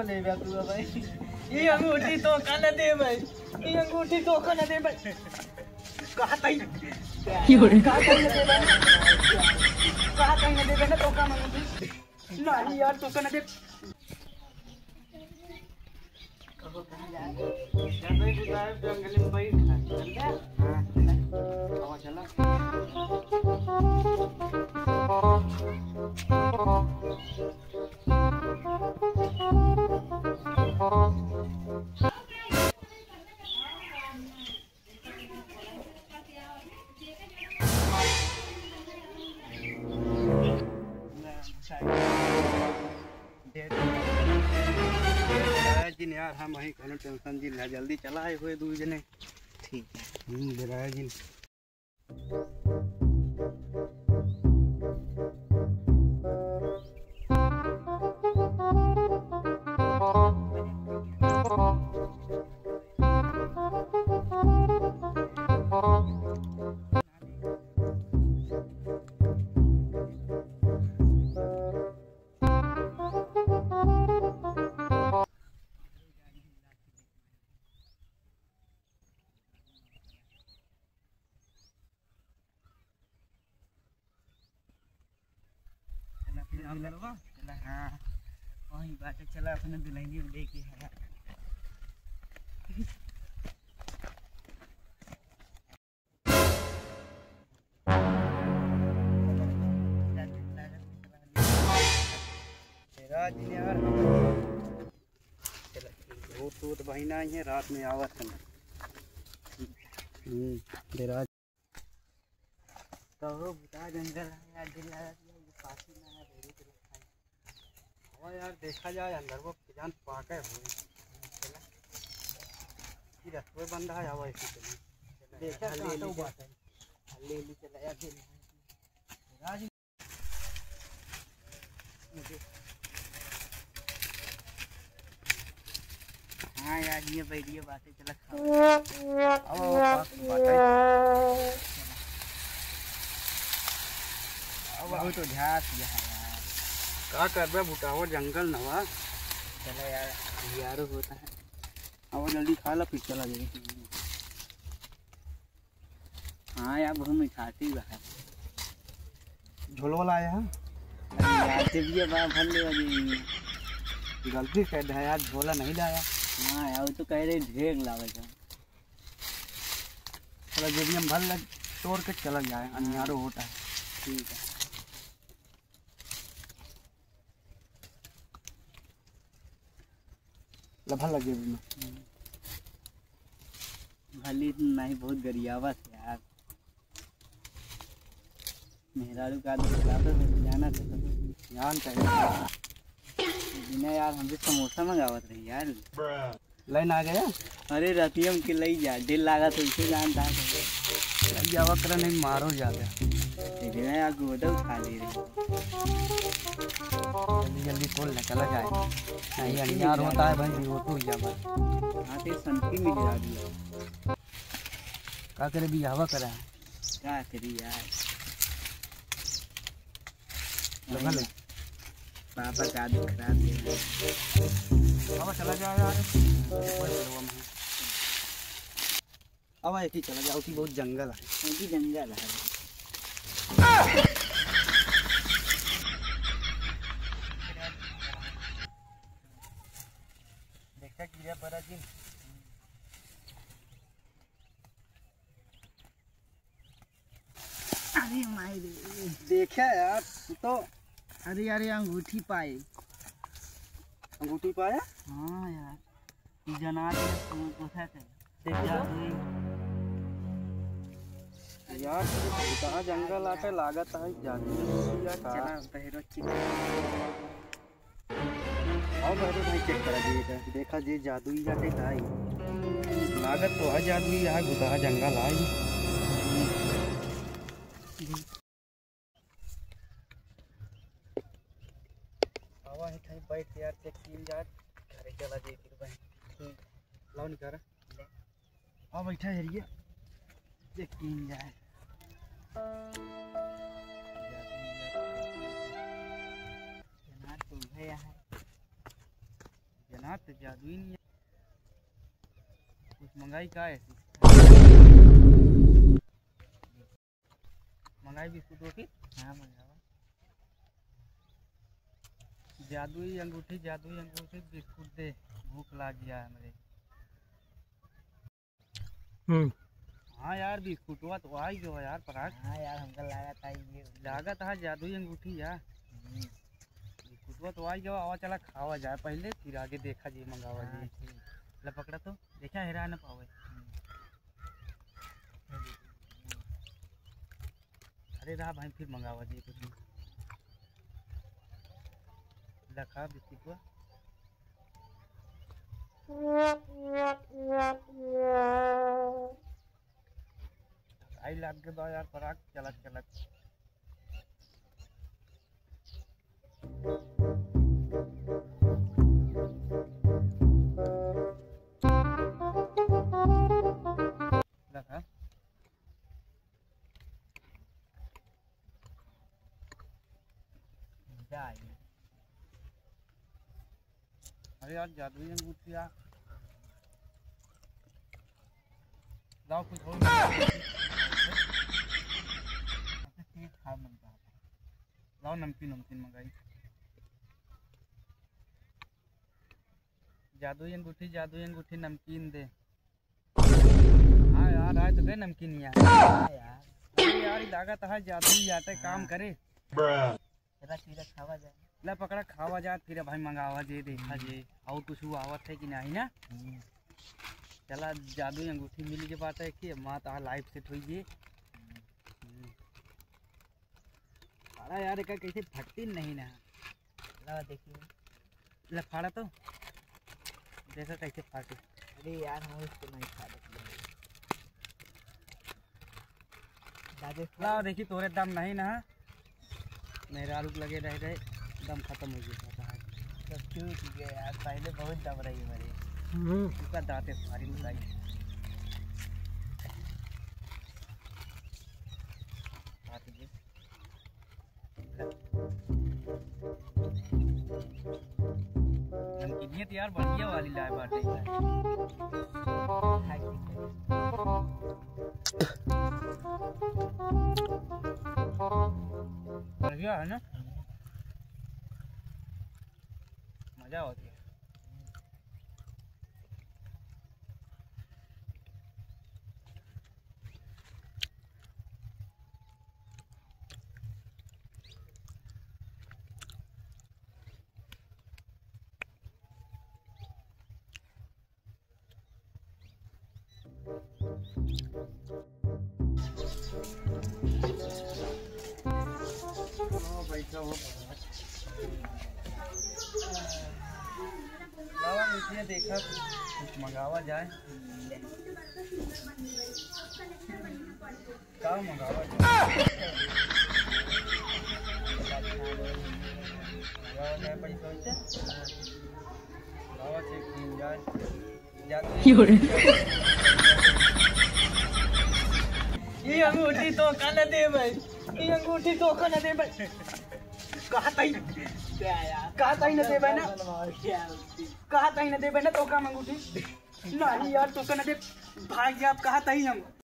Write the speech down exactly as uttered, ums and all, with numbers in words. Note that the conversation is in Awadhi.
ले बे तू भाई। ये अंगूठी तोका न देबे। ये अंगूठी तोका न देबे। कहा तई? कहा तई न देबे? कहा तई न देबे ना तोका अंगूठी? नहीं यार, तोका न देबे। जंगल में बैठ। चल गया? हाँ। चला। जिन यार, हम वहीं कोनो tension जिन ला, जल्दी चला आए हुए दू जने। ठीक है। हम्म, डेराया जिन। चला फिर हम लोग, चला, हाँ, वही बात है, चला अपने दुल्हनिया को लेके है। रात में यार, चला, भूत, भूत बहिना आई है, रात में आवत है। हम्म, डेरा। कहो, बुता जंगल है यार, दिल लगा दिया, ये पासी ना है, भेड़ू के रखा है। हवा यार, देखा जाए अंदर वो जान पाके हुए। चला। ये रखवे बंदा है, आवा इसी के लिए। देखा हल्ले कहाँ हल्ले तो चला। बात है। हल्ले हल्ले चला यार, दिल। राज हाँ यार, ये बैठिए, बातें चला खाओ। अब, अब, अब, बातें। अब, अब तो झांस गया है यार। का करबे, भुटावर जंगल नवा। चला यार, यारो होता है। अब जल्दी खा ला, फिर चला जाए। हाँ यार, बहुत मिठासी बा। झोलवा लाया है? अरे यार, जब ये बा, भर ले अभी। गलती कर दिया यार, झोला नहीं लाया। हाँ यार, वो तो कह रहे ढेर लावे का। चलो, जब हम भर ले, तोड़ के चला जाए, हाँ। अनियारो होता है। ठीक है। लभा लगे भी में। भली नहीं, बहुत गरियावा से यार। मेहरारू का आदत खराब है, बस जाना था सब। जान चाहिए। बिना यार, हमसे समोसा मंगावत रही यार। लाइन आ गया। अरे, रतिया में के लई जा, दिल लागा तो इसे जानता है। लई जावा करे, नहीं मारो जावे। तेरे यार गोदा उठा ले रही। जल्दी जल्दी तोड़ ले, चला जाए। नहीं, अंधियार होता है भाई, वो तो ही जावा। हाँ, ते संती में गिरा दिया। का करे, बियाहवा करा है। का करी यार। लगल है। पापा का आदत खराब है। पापा चला जाए यार। अब एक ही चला जाओ कि बहुत जंगल है। वो भी जंगल है। देखा गिरा पड़ा जी। अरे माई रे। देखा यार, तू तो। अरे यार, ये अंगूठी पाए। अंगूठी पाया? हाँ यार, ई जना के तू पूछा थे। देखा। यार, तू कहाँ जंगल आके लागत है, जादू या का? चला, भैरव चिन्ह। आओ भैरव भाई, check करा दिए तो। देखा जे जादुई जाते का आई। लागत तो है जादुई, यहाँ गुदहा जंगल आई। आवा है ठाई बैठ यार, check कीन जाए, घरे चला जाए फिर भाई। ठीक। लाओ निकारा। आ बैठा है ये, check कीन जाए। जना तो है यहाँ। हाँ, तो जादू ही नहीं है। कुछ मंगाई का है? मंगाई बिस्कुट वो फिर? हाँ, मंगावा। जादुई अंगूठी, जादुई अंगूठी, बिस्कुट दे, भूख लाग गया है हमरे। हम्म। हाँ यार, बिस्कुटवा तो आई गयो यार, पराग। हाँ यार, हमका लागत है ये। लागत है जादुई अंगूठी यार। हम्म। बिस्कुटवा तो आई गयो, आवा चला खावा जाए पहले, फिर आगे देखा जी, मंगावा हाँ, जी। ठीक। ला पकड़ा तो, देखा हेरा न पावे। हम्म। अरे रहा भाई, फिर मंगावा जी कुछ। लखा बिस्किटवा। आई लाग के बा यार पराग, चलत चलत। लखा। मजा आई। अरे यार, जादुई अंगूठिया। लाओ, कुछ और मंगाओ। तेज खा मन का। लाओ, नमकीन, नमकीन मंगाई। जादुई अंगूठी, जादुई अंगूठी, नमकीन दे। हाँ यार, आए तो गए नमकीनिया। हाँ यार। अरे यार, ई लागत है जादू ही आटे काम हाँ। करे। चला, चीरा खावा जाए। ला पकड़ा, खावा जाए, फिर भाई मंगावा जे, देखा जे, और कुछ हुआ आवत है कि नहीं ना। हम्म। चला, जादू ही अंगूठी मिल के बात है कि माँ तार life set हुई जे। हम्म। अरे यार, एका कैसे फटती नहीं ना। ला देखिए। ला फाड़ा तो। देखा कैसे फाटे। अरे यार, हम इसको नहीं फाड़े। दादे ला देखी, तोरे दम नहीं ना। मेहरारू के लगे रह रहे, दम खत्म हो गया था। तो क्यों ठीक है यार, पहले बहुत दम रही हमारे। हम्म। उसका दांते फाड़ी उठाई। फाट गए। नमकीनियत यार बढ़िया वाली लाए बाटे। बढ़िया है ना, मजा होती है। लावा, नीचे देखा, कुछ मंगावा जाए। का मंगावा जाए? मंगावा जाए पैसा वैसा? लावा, चेक कीन जाए। जाते ही हो रे। ई अंगूठी तोका न देबै, ई अंगूठी तोका न देबै। कहा तई, कहा तई न देबै ना, कहा तई न देबै ना तोका हम अंगूठी। नहीं यार, तोका न दे, भाग जा, कहा तई हम।